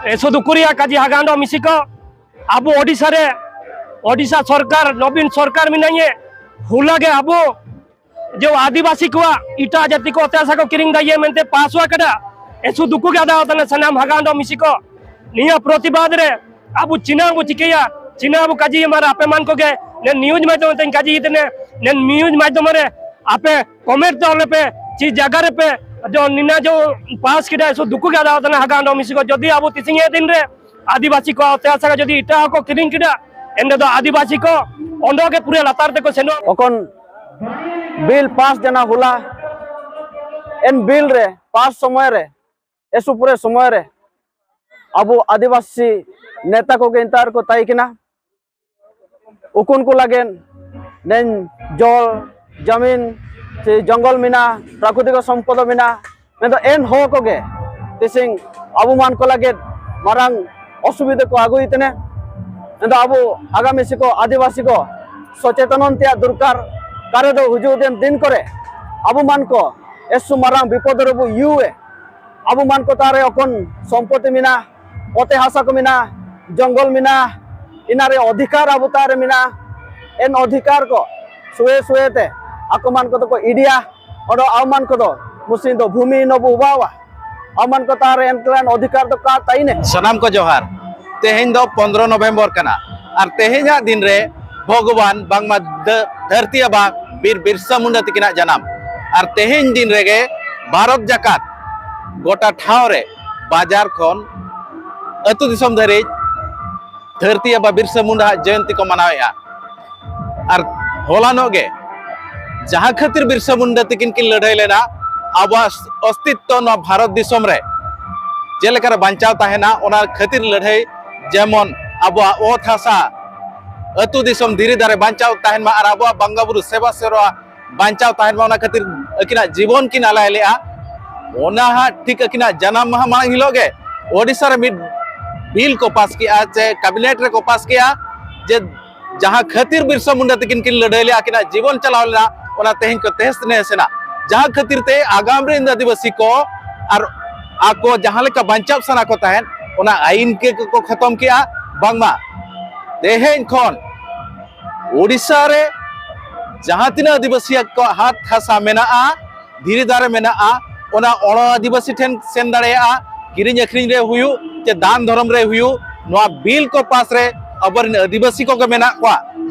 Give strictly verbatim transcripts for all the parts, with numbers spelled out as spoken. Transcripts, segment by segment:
ᱮᱥᱩ ᱫᱩᱠᱩ ᱨᱮᱭᱟᱜ ᱠᱟᱡᱤ ᱦᱟᱜᱟᱱᱰᱚ ᱢᱤᱥᱤ ᱠᱚ, ᱟᱵᱚ ᱳᱰᱤᱥᱟ ᱨᱮ, ᱳᱰᱤᱥᱟ ᱥᱚᱨᱠᱟᱨ, ᱱᱚᱵᱤᱱ ᱥᱚᱨᱠᱟᱨ ᱢᱮᱱᱟᱭᱮ, ᱦᱩᱞᱟ ᱜᱮ ᱟᱵᱚ ᱡᱮ ᱟᱹᱫᱤᱵᱟᱹᱥᱤ ᱠᱚᱣᱟᱜ ᱮᱴᱟᱜ ᱡᱟᱹᱛᱤ ᱠᱚ ᱚᱛᱛᱟᱪᱟᱨ ᱠᱚ ᱠᱤᱨᱤᱧ ᱫᱟ ᱤᱭᱟᱹ ᱢᱮᱱᱛᱮ ᱯᱟᱥ ᱦᱩᱭ ᱠᱟᱱᱟ᱾ ᱮᱥᱩ ᱫᱩᱠᱩ ᱜᱮ ᱟᱫᱟ ᱛᱟᱦᱮᱱᱟ ᱥᱟᱱᱟᱢ ᱦᱟᱜᱟᱱᱰᱚ ᱢᱤᱥᱤ ᱠᱚ᱾ ᱱᱤᱭᱟᱹ ᱯᱨᱚᱛᱤᱵᱟᱫ ᱨᱮ ᱟᱵᱚ ᱪᱤᱱᱟ ᱵᱚ ᱪᱤᱠᱟᱹᱭᱟ, ᱪᱤᱱᱟ ᱵᱚ ᱠᱟᱡᱤ ᱢᱟᱨᱟ ᱟᱯᱮ ᱢᱟᱱ ᱠᱚᱜᱮ ᱱᱮ news ᱢᱟᱫᱽᱫᱷᱚᱢ ᱛᱮᱧ ᱠᱟᱡᱤ ᱛᱮᱱᱮ, ᱱᱮ news ᱢᱟᱫᱽᱫᱷᱚᱢ ᱨᱮ ᱟᱯᱮ comment ᱛᱮ ᱚᱞᱮ ᱯᱮ, ᱪᱮᱫ ᱡᱟᱭᱜᱟ ᱨᱮᱯᱮ ᱡᱚ ᱱᱤᱱᱟ ᱡᱚ ᱯᱟᱥ ᱠᱮᱫᱟ, ᱮᱥᱩ ᱫᱩᱠᱩ ᱜᱮ ᱟᱫᱟ ᱛᱟᱦᱮᱱᱟ ᱦᱟᱜᱟᱱᱰᱚ ᱢᱤᱥᱤ ᱠᱚ᱾ ᱡᱚᱫᱤ ᱟᱵᱚ ᱛᱤᱥᱤᱧ ᱮ ᱫᱤᱱ ᱨᱮ ᱟᱹᱫᱤᱵᱟᱹᱥᱤ ᱠᱚ ᱚᱛᱛᱟᱪᱟᱨ ᱡᱚᱫᱤ ᱮᱴᱟᱜ ᱦᱚᱲ ᱠᱚ ᱠᱤᱨᱤᱧ ᱠᱮᱫᱟ, ᱮᱱᱰᱮ ᱫᱚ ᱟᱹᱫᱤᱵᱟᱹᱥᱤ ᱠᱚ ᱚᱸᱰᱮ ᱜᱮ ᱯᱩᱨᱟᱹ ᱞᱟᱛᱟᱨ ᱛᱮᱠᱚ ᱥᱮᱱᱚᱜ᱾ ᱚᱠᱷᱚᱱ bill pass ᱡᱟᱱᱟ ᱦᱩᱞᱟ, ᱮᱱ bill ᱨᱮ pass ᱥᱚᱢᱚᱭ ᱨᱮ, ᱮᱥᱩ ᱯᱩᱨᱟᱹ ᱥᱚᱢᱚᱭ ᱨᱮ ᱟᱵᱚ ᱟᱹᱫᱤᱵᱟᱹᱥᱤ ᱱᱮᱛᱟ ᱠᱚᱜᱮ ᱮᱱᱛᱟᱨ ᱠᱚ ᱛᱟᱦᱮᱸ ᱠᱟᱱᱟ᱾ ᱩᱱᱠᱩ ᱠᱚ ᱞᱟᱹᱜᱤᱫ ᱱᱮᱧ ᱡᱚᱞ, ᱡᱟᱢᱤᱱ, ᱥᱮ ᱡᱚᱝᱜᱚᱞ ᱢᱮᱱᱟᱜᱼᱟ, ᱯᱨᱟᱠᱨᱤᱛᱤᱠ ᱥᱚᱢᱯᱚᱫ ᱢᱮᱱᱟᱜᱼᱟ, ᱢᱮᱱᱫᱚ ᱮᱱ ᱦᱚᱸ ᱠᱚᱜᱮ ᱛᱤᱥᱤᱝ ᱟᱵᱚ ᱢᱟᱱ ᱠᱚ ᱞᱟᱹᱜᱤᱫ ᱢᱟᱨᱟᱝ ᱚᱥᱩᱵᱤᱫᱷᱟ ᱠᱚ ᱟᱹᱜᱩᱭ ᱛᱮᱱᱮ᱾ ᱢᱮᱱᱫᱚ ᱟᱵᱚ ᱟᱜᱟᱢᱤ ᱥᱤᱠᱚ ᱟᱹᱫᱤᱵᱟᱹᱥᱤ ᱠᱚ ᱥᱚᱪᱮᱛᱚᱱ ᱛᱮᱭᱟᱜ ᱫᱚᱨᱠᱟᱨ᱾ ᱠᱟᱨᱮ ᱫᱚ ᱦᱤᱡᱩᱜ ᱫᱤᱱ, ᱫᱤᱱ ᱠᱚᱨᱮ ᱟᱵᱚ ᱢᱟᱱ ᱠᱚ ᱮᱥᱩ ᱢᱟᱨᱟᱝ ᱵᱤᱯᱚᱫ ᱨᱮᱵᱚ ᱤᱭᱩ ᱮ ᱟᱵᱚ ᱢᱟᱱ ᱠᱚ ᱛᱟᱨᱮ ᱚᱠᱚᱱ ᱥᱚᱢᱯᱚᱛᱤ ᱢᱮᱱᱟᱜᱼᱟ, ᱚᱛᱮ ᱦᱟᱥᱟ ᱠᱚ ᱢᱮᱱᱟᱜᱼᱟ, ᱡᱚᱝᱜᱚᱞ ᱢᱮᱱᱟᱜᱼᱟ, ᱤᱱᱟᱨᱮ ᱚᱫᱷᱤᱠᱟᱨ ᱟᱵᱚ ᱛᱟᱨᱮ ᱢᱮᱱᱟᱜᱼᱟ᱾ ᱮᱱ ᱚᱫᱷᱤᱠᱟᱨ ᱠᱚ ᱥᱩᱭᱮ ᱥᱩᱭᱮ ᱛᱮ ᱟᱠᱚ ᱢᱟᱱ ᱠᱚᱫᱚ ᱠᱚ ᱤᱰᱤᱭᱟ᱾ ᱚᱰᱚ ᱟᱵᱚ ᱢᱟᱱ ᱠᱚᱫᱚ ᱢᱩᱥᱤᱱ ᱫᱚ ᱵᱷᱩᱢᱤ ᱱᱚᱵᱚ ᱩᱵᱟᱣᱟ᱾ ᱟᱵᱚ ᱢᱟᱱ ᱠᱚ ᱛᱟᱨᱮ ᱮᱱᱠᱞᱟᱱ ᱚᱫᱷᱤᱠᱟᱨ ᱫᱚ ᱠᱟ ᱛᱟᱭᱤᱱᱮ᱾ ᱥᱟᱱᱟᱢ ᱠᱚ ᱡᱚᱦᱟᱨ᱾ ᱛᱮᱦᱮᱧ ᱫᱚ ᱯᱚᱱᱫᱽᱨᱚ ᱱᱚᱵᱷᱮᱢᱵᱚᱨ ᱠᱟᱱᱟ᱾ ᱟᱨ ᱛᱮᱦᱮᱧᱟᱜ ᱫᱤᱱ ᱨᱮ ᱵᱷᱚᱜᱚᱵᱟᱱ ᱵᱟᱝᱢᱟ ᱫᱷᱟᱹ-, ᱫᱷᱟᱹᱨᱛᱤ ᱟᱵᱟ ᱵᱤᱨ ᱵᱤᱨᱥᱟ ᱢᱩᱱᱰᱟ ᱛᱤᱠᱤᱱᱟᱜ ᱡᱟᱱᱟᱢ᱾ ᱟᱨ ᱛᱮᱦᱮᱧ ᱫᱤᱱ ᱨᱮᱜᱮ ᱵᱷᱟᱨᱚᱛ ᱡᱟᱠᱟᱛ ᱜᱚᱴᱟ ᱴᱷᱟᱶ ᱨᱮ ᱵᱟᱡᱟᱨ ᱠᱷᱚᱱ ᱟᱹᱛᱩ ᱫᱤᱥᱚᱢ ᱫᱷᱟᱹᱨᱤᱡ ᱫᱷᱟᱹᱨᱛᱤ ᱟᱵᱟ ᱵᱤᱨᱥᱟ ᱢᱩᱱᱰᱟ ᱦᱟᱜ ᱡᱚᱭᱚᱱᱛᱤ ᱠᱚ ᱢᱟᱱᱟᱣᱮᱫᱼᱟ᱾ ᱟᱨ ᱦᱚᱞᱟᱱᱚᱜ ᱜᱮ ᱡᱟᱦᱟᱸ ᱠᱷᱟᱹᱛᱤᱨ ᱵᱤᱨᱥᱟ ᱢᱩᱱᱰᱟ ᱛᱤᱠᱤᱱ ᱠᱤᱱ ᱞᱟᱹᱲᱦᱟᱹᱭ ᱞᱮᱱᱟ, ᱟᱵᱚᱣᱟᱜ ᱚᱥᱛᱤᱛᱛᱚ ᱱᱚᱣᱟ ᱵᱷᱟᱨᱚᱛ ᱫᱤᱥᱚᱢ ᱨᱮ ᱪᱮᱫ ᱞᱮᱠᱟᱨᱮ ᱵᱟᱧᱪᱟᱣ ᱛᱟᱦᱮᱱᱟ, ᱚᱱᱟ ᱠᱷᱟᱹᱛᱤᱨ ᱞᱟᱹᱲᱦᱟᱹᱭ, ᱡᱮᱢᱚᱱ ᱟᱵᱚᱣᱟᱜ ᱚᱛ ᱦᱟᱥᱟ, ᱟᱹᱛᱩ ᱫᱤᱥᱚᱢ, ᱫᱷᱤᱨᱤ ᱫᱟᱨᱮ ᱵᱟᱧᱪᱟᱣ ᱛᱟᱦᱮᱱ ᱢᱟ ᱟᱨ ᱟᱵᱚᱣᱟᱜ ᱵᱚᱸᱜᱟ ᱵᱩᱨᱩ ᱥᱮᱵᱟ ᱥᱮᱨᱣᱟ ᱵᱟᱧᱪᱟᱣ ᱛᱟᱦᱮᱱ ᱢᱟ, ᱚᱱᱟ ᱠᱷᱟᱹᱛᱤᱨ ᱟᱹᱠᱤᱱᱟᱜ ᱡᱤᱵᱚᱱ ᱠᱤᱱ ᱟᱞᱟᱭ ᱞᱮᱜᱼᱟ᱾ ᱚᱱᱟ ᱦᱟᱸᱜ ᱴᱷᱤᱠ ᱟᱹᱠᱤᱱᱟᱜ ᱡᱟᱱᱟᱢ ᱢᱟᱦᱟ ᱢᱟᱲᱟᱝ ᱦᱤᱞᱳᱜ ᱜᱮ ᱳᱰᱤᱥᱟ ᱨᱮ ᱢᱤᱫ ᱵᱤᱞ ᱠᱚ ᱯᱟᱥ ᱠᱮᱜᱼᱟ, ᱪᱮ ᱠᱟᱵᱤᱱᱮᱴ ᱨᱮᱠᱚ ᱯᱟᱥ ᱠᱮᱜᱼᱟ, ᱡᱮ ᱡᱟᱦᱟᱸ ᱠᱷᱟᱹᱛᱤᱨ ᱵᱤᱨᱥᱟ ᱢᱩᱱᱰᱟ ᱛᱟᱹᱠᱤᱱ ᱠᱤᱱ ᱞᱟᱹᱲᱦᱟᱹᱭ ᱞᱮᱜᱼᱟ, ᱟᱹᱠᱤᱱᱟᱜ ᱡᱤᱵᱚᱱ ᱪᱟᱞᱟᱣ ᱞᱮᱱᱟ, ᱚᱱᱟ ᱛᱮᱦᱮᱧ ᱠᱚ ᱛᱮᱦᱮᱥ ᱱᱮᱦᱮᱥ ᱮᱱᱟ᱾ ᱡᱟᱦᱟᱸ ᱠᱷᱟᱹᱛᱤᱨ ᱛᱮ ᱟᱜᱟᱢ ᱨᱮᱱ ᱟᱹᱫᱤᱵᱟᱹᱥᱤ ᱠᱚ ᱟᱨ ᱟᱠᱚ ᱡᱟᱦᱟᱸ ᱞᱮᱠᱟ ᱵᱟᱧᱪᱟᱣ ᱥᱟᱱᱟ ᱠᱚ ᱛᱟᱦᱮᱸᱫ, ᱚᱱᱟ ᱟᱭᱤᱱ ᱜᱮ ᱠᱚ ᱠᱷᱚᱛᱚᱢ ᱠᱮᱜᱼᱟ, ᱵᱟᱝᱢᱟ ᱛᱮᱦᱮᱧ ᱠᱷᱚᱱ ᱳᱰᱤᱥᱟ ᱨᱮ ᱡᱟᱦᱟᱸ ᱛᱤᱱᱟᱹᱜ ᱟᱹᱫᱤᱵᱟᱹᱥᱤ ᱠᱚᱣᱟᱜ ᱦᱟᱛ ᱦᱟᱥᱟ ᱢᱮᱱᱟᱜᱼᱟ, ᱫᱷᱤᱨᱤ ᱫᱟᱨᱮ ᱢᱮᱱᱟᱜᱼᱟ, ᱚᱱᱟ ᱚᱲᱚ ᱟᱹᱫᱤᱵᱟᱹᱥᱤ ᱴᱷᱮᱱ ᱥᱮᱱ ᱫᱟᱲᱮᱭᱟᱜᱼᱟ, ᱠᱤᱨᱤᱧ ᱟᱹᱠᱷᱨᱤᱧ ᱨᱮ ᱦᱩᱭᱩᱜ ᱪᱮ ᱫᱟᱱ ᱫᱷᱚᱨᱚᱢ ᱨᱮ ᱦᱩᱭᱩᱜ, ᱱᱚᱣᱟ ᱵᱤᱞ ᱠᱚ ᱯᱟᱥ ᱨᱮ ᱟᱵᱚᱨᱮᱱ ᱟᱹᱫᱤᱵᱟᱹᱥᱤ ᱠᱚᱜᱮ ᱢᱮᱱᱟᱜ ᱠᱚᱣᱟ᱾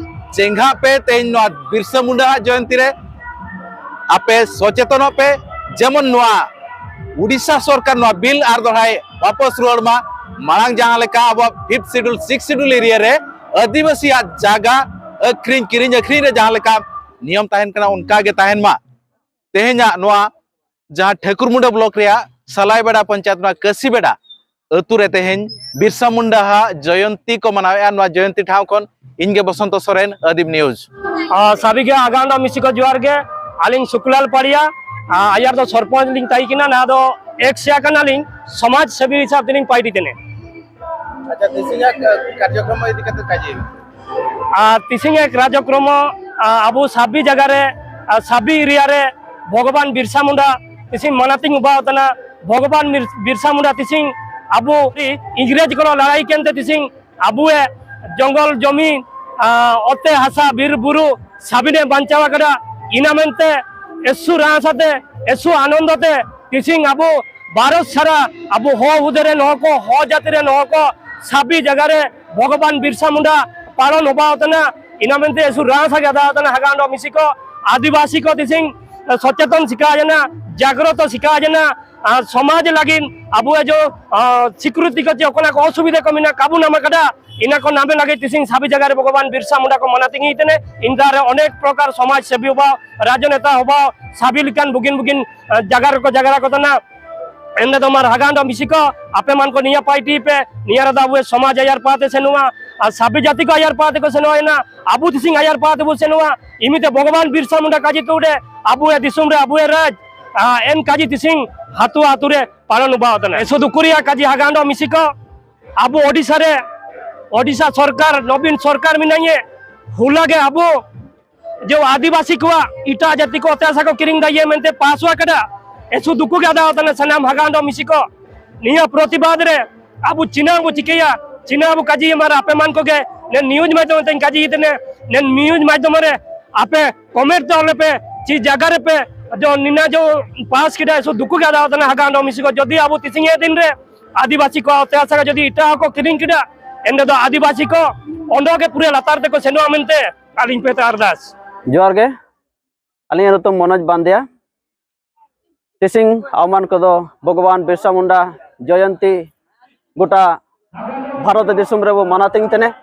ᱪᱮᱸᱜᱷᱟᱜ ᱯᱮ, ᱛᱮᱦᱮᱧ ᱱᱚᱣᱟ ᱵᱤᱨᱥᱟ ᱢᱩᱱᱰᱟ ᱦᱟᱜ ᱡᱚᱭᱚᱱᱛᱤ ᱨᱮ ᱟᱯᱮ ᱥᱚᱪᱮᱛᱚᱱᱚᱜ ᱯᱮ, ᱡᱮᱢᱚᱱ ᱱᱚᱣᱟ ᱩᱰᱤᱥᱟ ᱥᱚᱨᱠᱟᱨ ᱱᱚᱣᱟ ᱵᱤᱞ ᱟᱨ ᱫᱚᱲᱦᱟᱭ ᱣᱟᱯᱚᱥ ᱨᱩᱣᱟᱹᱲ ᱢᱟ᱾ ᱢᱟᱲᱟᱝ ᱡᱟᱦᱟᱸ ᱞᱮᱠᱟ ᱟᱵᱚᱣᱟᱜ fifth schedule, sixth schedule area ᱨᱮ ᱟᱹᱫᱤᱵᱟᱹᱥᱤᱭᱟᱜ ᱡᱟᱭᱜᱟ ᱟᱹᱠᱷᱨᱤᱧ, ᱠᱤᱨᱤᱧ ᱟᱹᱠᱷᱨᱤᱧ ᱨᱮ ᱡᱟᱦᱟᱸ ᱞᱮᱠᱟ ᱱᱤᱭᱚᱢ ᱛᱟᱦᱮᱱ ᱠᱟᱱᱟ, ᱚᱱᱠᱟ ᱜᱮ ᱛᱟᱦᱮᱱ ᱢᱟ᱾ ᱛᱮᱦᱮᱧᱟᱜ ᱱᱚᱣᱟ ᱡᱟᱦᱟᱸ ᱴᱷᱟᱹᱠᱩᱨᱢᱩᱸᱰᱟᱹ block ᱨᱮᱭᱟᱜ ᱥᱟᱞᱟᱭᱵᱮᱲᱟ ᱯᱚᱧᱪᱟᱭᱮᱛ ᱱᱚᱣᱟ ᱠᱟᱹᱥᱤᱵᱮᱲᱟ ᱟᱹᱛᱩ ᱨᱮ ᱛᱮᱦᱮᱧ ᱵᱤᱨᱥᱟ ᱢᱩᱱᱰᱟ ᱦᱟᱜ ᱡᱚᱭᱚᱱᱛᱤ ᱠᱚ ᱢᱟᱱᱟᱣᱮᱫᱼᱟ᱾ ᱱᱚᱣᱟ ᱡᱚᱭᱚᱱᱛᱤ ᱴᱷᱟᱶ ᱠᱷᱚᱱ ᱤᱧ ᱜᱮ ᱵᱚᱥᱚᱱᱛᱚ ᱥᱚᱨᱮᱱ, ᱟᱹᱫᱤᱢ news᱾ ᱟᱨ ᱥᱟᱵᱤ ᱜᱮ ᱟᱜᱟᱱ ᱫᱚ ᱢᱤᱥᱤ ᱠᱚ ᱡᱚᱦᱟᱨ ᱜᱮ᱾ ᱟᱹᱞᱤᱧ ᱥᱩᱠᱞᱟᱞ ᱯᱟᱲᱤᱭᱟ, ᱟᱨ ᱟᱭᱟᱨ ᱫᱚ ᱥᱚᱨᱯᱚᱧᱪ ᱞᱤᱧ ᱛᱟᱦᱮᱸ ᱠᱟᱱᱟ, ᱱᱟᱦᱟᱜ ᱫᱚ ex ᱥᱮᱭᱟ ᱠᱟᱱᱟᱞᱤᱧ, ᱥᱚᱢᱟᱡᱽ ᱥᱮᱵᱤ ᱦᱤᱥᱟᱹᱵ ᱛᱮᱞᱤᱧ ᱯᱟᱭᱴᱤ ᱛᱮᱱᱮ᱾ ᱟᱪᱪᱷᱟ, ᱛᱤᱥᱤᱧᱟᱜ ᱠᱟᱨᱡᱚᱠᱨᱚᱢ ᱤᱫᱤ ᱠᱟᱛᱮ ᱠᱟᱡᱮ ᱟᱨ ᱛᱤᱥᱤᱧ ᱮ ᱠᱟᱨᱡᱚᱠᱨᱚᱢ, ᱟ, ᱟᱵᱚ ᱥᱟᱵᱤ ᱡᱟᱭᱜᱟ ᱨᱮ, ᱟ, ᱥᱟᱵᱤ area ᱨᱮ ᱵᱷᱚᱜᱚᱵᱟᱱ ᱵᱤᱨᱥᱟ ᱢᱩᱱᱰᱟ ᱛᱤᱥᱤᱧ ᱢᱟᱱᱟᱛᱤᱧ ᱩᱵᱟᱣ ᱛᱟᱱᱟ᱾ ᱵᱷᱚᱜᱚᱵᱟᱱ ᱵᱤᱨ-, ᱵᱤᱨᱥᱟ ᱢᱩᱱᱰᱟ ᱛᱤᱥᱤᱧ ᱟᱵᱚ ᱤᱝᱨᱮᱡᱽ ᱠᱚ ᱞᱟᱲᱟᱭ ᱠᱮᱱᱛᱮ ᱛᱤᱥᱤᱧ ᱟᱵᱚ ᱮ ᱡᱚᱝᱜᱚᱞ ᱡᱚᱢᱤ, ᱟ, ᱚᱛᱮ ᱦᱟᱥᱟ, ᱵᱤᱨ ᱵᱩᱨᱩ ᱥᱟᱵᱤᱱᱮ ᱵᱟᱧᱪᱟᱣ ᱟᱠᱟᱫᱟ᱾ ᱤᱱᱟ ᱢᱮᱱᱛᱮ ᱮᱥᱩ ᱨᱟᱥ ᱟᱛᱮ, ᱮᱥᱩ ᱟᱱᱚᱱᱫᱚ ᱛᱮ ᱛᱤᱥᱤᱧ ᱟᱵᱚ ᱵᱷᱟᱨᱚᱛ ᱥᱟᱨᱟ ᱟᱵᱚ ᱦᱚ ᱦᱩᱫᱟᱹᱨᱮᱱ ᱦᱚᱲ ᱠᱚ, ᱦᱚ ᱡᱟᱹᱛᱤ ᱨᱮᱱ ᱦᱚᱲ ᱠᱚ ᱥᱟᱵᱤ ᱡᱟᱭᱜᱟ ᱨᱮ ᱵᱷᱚᱜᱚᱵᱟᱱ ᱵᱤᱨᱥᱟ ᱢᱩᱱᱰᱟ ᱯᱟᱞᱚᱱ ᱦᱚᱵᱟᱣ ᱛᱟᱱᱟ᱾ ᱤᱱᱟ ᱢᱮᱱᱛᱮ ᱮᱥᱩ ᱨᱟᱥ ᱟᱜᱮ ᱟᱫᱟ ᱛᱟᱱᱟ᱾ ᱦᱟᱜᱟᱱ ᱫᱚ ᱢᱤᱥᱤ ᱠᱚ ᱟᱹᱫᱤᱵᱟᱹᱥᱤ ᱠᱚ ᱛᱤᱥᱤᱧ ᱥᱚᱪᱮᱛᱚᱱ ᱥᱤᱠᱟ ᱡᱟᱱᱟ, ᱡᱟᱜᱽᱨᱚᱛᱚ ᱥᱤᱠᱟ ᱡᱟᱱᱟ, ᱟᱨ ᱥᱚᱢᱟᱡᱽ ᱞᱟᱹᱜᱤᱫ ᱟᱵᱚᱣᱟᱜ ᱡᱚ, ᱟ, ᱥᱤᱠᱩᱨᱤᱛᱤ ᱠᱚ ᱪᱮ ᱚᱠᱟᱱᱟᱜ ᱠᱚ ᱚᱥᱩᱵᱤᱫᱷᱟ ᱠᱚ ᱢᱮᱱᱟᱜ ᱠᱟᱵᱩ ᱱᱟᱢᱟ ᱠᱟᱫᱟ, ᱤᱱᱟ ᱠᱚ ᱱᱟᱢᱮ ᱞᱟᱹᱜᱤᱫ ᱛᱤᱥᱤᱧ ᱥᱟᱵᱤ ᱡᱟᱭᱜᱟ ᱨᱮ ᱵᱷᱚᱜᱚᱵᱟᱱ ᱵᱤᱨᱥᱟ ᱢᱩᱱᱰᱟ ᱠᱚ ᱢᱟᱱᱟ ᱛᱤᱧ ᱤᱛᱮᱱᱮ᱾ ᱤᱱᱫᱟ ᱨᱮ ᱚᱱᱮᱠ ᱯᱨᱚᱠᱟᱨ ᱥᱚᱢᱟᱡᱽ ᱥᱮᱵᱤ ᱦᱚᱵᱟᱣ, ᱨᱟᱡᱽᱱᱮᱛᱟ ᱦᱚᱵᱟᱣ, ᱥᱟᱵᱤ ᱞᱮᱠᱟᱱ ᱵᱩᱜᱤᱱ ᱵᱩᱜᱤᱱ, ᱟ, ᱡᱟᱭᱜᱟ ᱨᱮᱠᱚ ᱡᱟᱜᱽᱨᱟ ᱠᱚ ᱛᱟᱱᱟ᱾ ᱮᱱᱫᱮ ᱫᱚ ᱢᱟᱨ ᱦᱟᱜᱟᱱ ᱫᱚ ᱢᱤᱥᱤ ᱠᱚ, ᱟᱯᱮ ᱢᱟᱱ ᱠᱚ ᱱᱤᱭᱟᱹ ᱯᱟᱭᱴᱤ ᱯᱮ, ᱱᱤᱭᱟᱹ ᱨᱮᱫᱚ ᱟᱵᱚ ᱥᱚᱢᱟᱡᱽ ᱟᱭᱟᱨ ᱯᱟᱛᱮ ᱥᱮᱱᱚᱜᱼᱟ, ᱟᱨ ᱥᱟᱵᱤ ᱡᱟᱹᱛᱤ ᱠᱚ ᱟᱭᱟᱨ ᱯᱟᱛᱮ ᱠᱚ ᱥᱮᱱᱚᱜᱼᱟ, ᱮᱱᱟ ᱟᱵᱚ ᱛᱤᱥᱤᱝ ᱟᱭᱟᱨ ᱯᱟᱛᱮ ᱵᱚ ᱥᱮᱱᱚᱜᱼᱟ᱾ ᱤᱢᱤᱛᱮ ᱵᱷᱚᱜᱚᱵᱟᱱ ᱵᱤᱨᱥᱟ ᱢᱩᱱᱰᱟ ᱠᱟᱡᱤ ᱛᱩᱰᱮ ᱟᱵᱚ ᱮ ᱫᱤᱥᱚᱢ ᱨᱮ ᱟᱵᱚ ᱮ ᱨᱟᱡᱽ, ᱟ, ᱮᱱ ᱠᱟᱡᱤ ᱛᱤᱥᱤᱝ ᱦᱟᱛᱩ ᱦᱟᱛᱩ ᱨᱮ ᱯᱟᱞᱚᱱ ᱩᱵᱟᱣ ᱛᱟᱱᱟ᱾ ᱮᱥᱚ ᱫᱩᱠᱩ ᱨᱮᱭᱟᱜ ᱠᱟᱡᱤ ᱦᱟᱜᱟᱱ ᱫᱚ ᱢᱤᱥᱤ ᱠᱚ, ᱟᱵᱚ ᱳᱰᱤᱥᱟ ᱨᱮ, ᱳᱰᱤᱥᱟ ᱥᱚᱨᱠᱟᱨ, ᱱᱚᱵᱤᱱ ᱥᱚᱨᱠᱟᱨ ᱢᱮᱱᱟᱧᱮ, ᱦᱩᱞᱟ ᱜᱮ ᱟᱵᱚ ᱡᱮ ᱟᱹᱫᱤᱵᱟᱹᱥᱤ ᱠᱚᱣᱟᱜ ᱮᱴᱟᱜ ᱡᱟᱹᱛᱤ ᱠᱚ ᱚᱛᱮ ᱦᱟᱥᱟ ᱠᱚ ᱠᱤᱨᱤᱧ ᱫᱟ ᱤᱭᱟᱹ ᱢᱮᱱᱛᱮ ᱯᱟᱥ ᱦᱩᱭ ᱠᱟᱱᱟ᱾ ᱮᱥᱩ ᱫᱩᱠᱩ ᱜᱮ ᱟᱫᱟ ᱛᱟᱱᱟ ᱥᱟᱱᱟᱢ ᱦᱟᱜᱟᱱ ᱫᱚ ᱢᱤᱥᱤ ᱠᱚ᱾ ᱱᱤᱭᱟᱹ ᱯᱨᱚᱛᱤᱵᱟᱫ ᱨᱮ Abu china bu chikeya, china bu kaji mara ape man koge, nen news madhyam te kaji itene, nen news madhyam re, ape comment te ole pe, chi jaga re pe, jo nina jo pass kida, so duku ga da tana haga ando misi ko, jodi abu tising e din re, Adivasi ko te asa ga jodi ita ko kiring kida, ende do Adivasi ko, ondo ge pure latar te ko senu amente, aling pe te ardas. Johar ge, aling ero to Manoj Bandia. Tising abu man kodo Bhagwan Birsa Munda Jayanti gota Bharot disum re bu manating tene.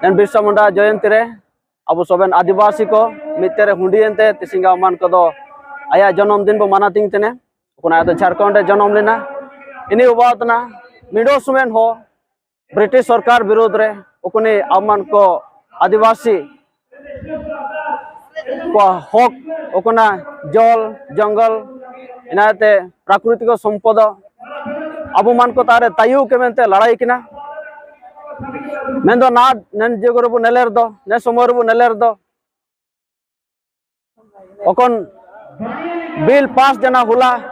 En Birsa Munda Jayanti re abu soben Adivasi ko mitere hundi ente tising abu man kodo aya jonom din bu manating tene. Kuna aya do Jharkhand re jonom lina. Ini ubautna mido sumen ho British sorkar birudh re, ukuni abu man ko Adivasi ko hok, ukuna jol, jongol, inayate prakrutiko sompodo, abu man ko tare tayu ke mente larai kina. Mendo na, nen jegoro bu neler do, ne somor bu neler do. Okon bill pass jana hula,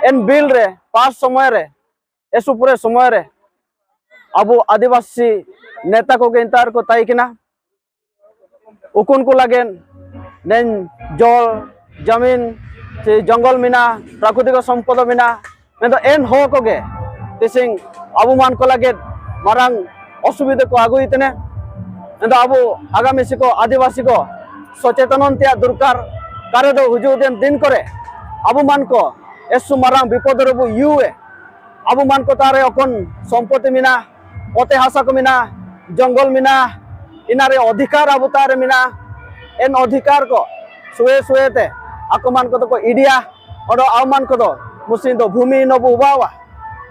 en bill re pass somoy re, esu pure somoy re, abu Adivasi neta ko gentar ko taikina, ukun ku lagen nen jol, jamin, si jongol mina, prakrutiko sompodo mina, mendo en hok oge, tising abu man ko lage marang osubida ko agu itene. Mendo abu haga misi ko Adivasi ko sochetonon tia durkar, kare do huju den din kore, abu man ko esu marang bipod re bu yue, abu man ko tare okon sompoti mina, ote hasa ko mina, jongol mina, inare odhikar abu tare mina, en odhikar ko sue sue te ako man ko to ko idia, odo abu man ko do musin do bhumi no bu ubawa,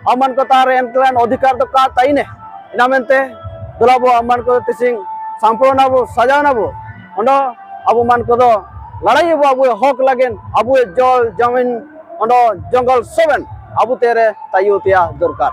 abu man ko tare en klan odhikar do ka taine. Ina mente dolabu abu man ko tising sampurona bu sajana bu, ondo abu man ko do larai bu abu hok lagen, abu jol jamin, ondo jongol soben abu tere tayu tia durkar.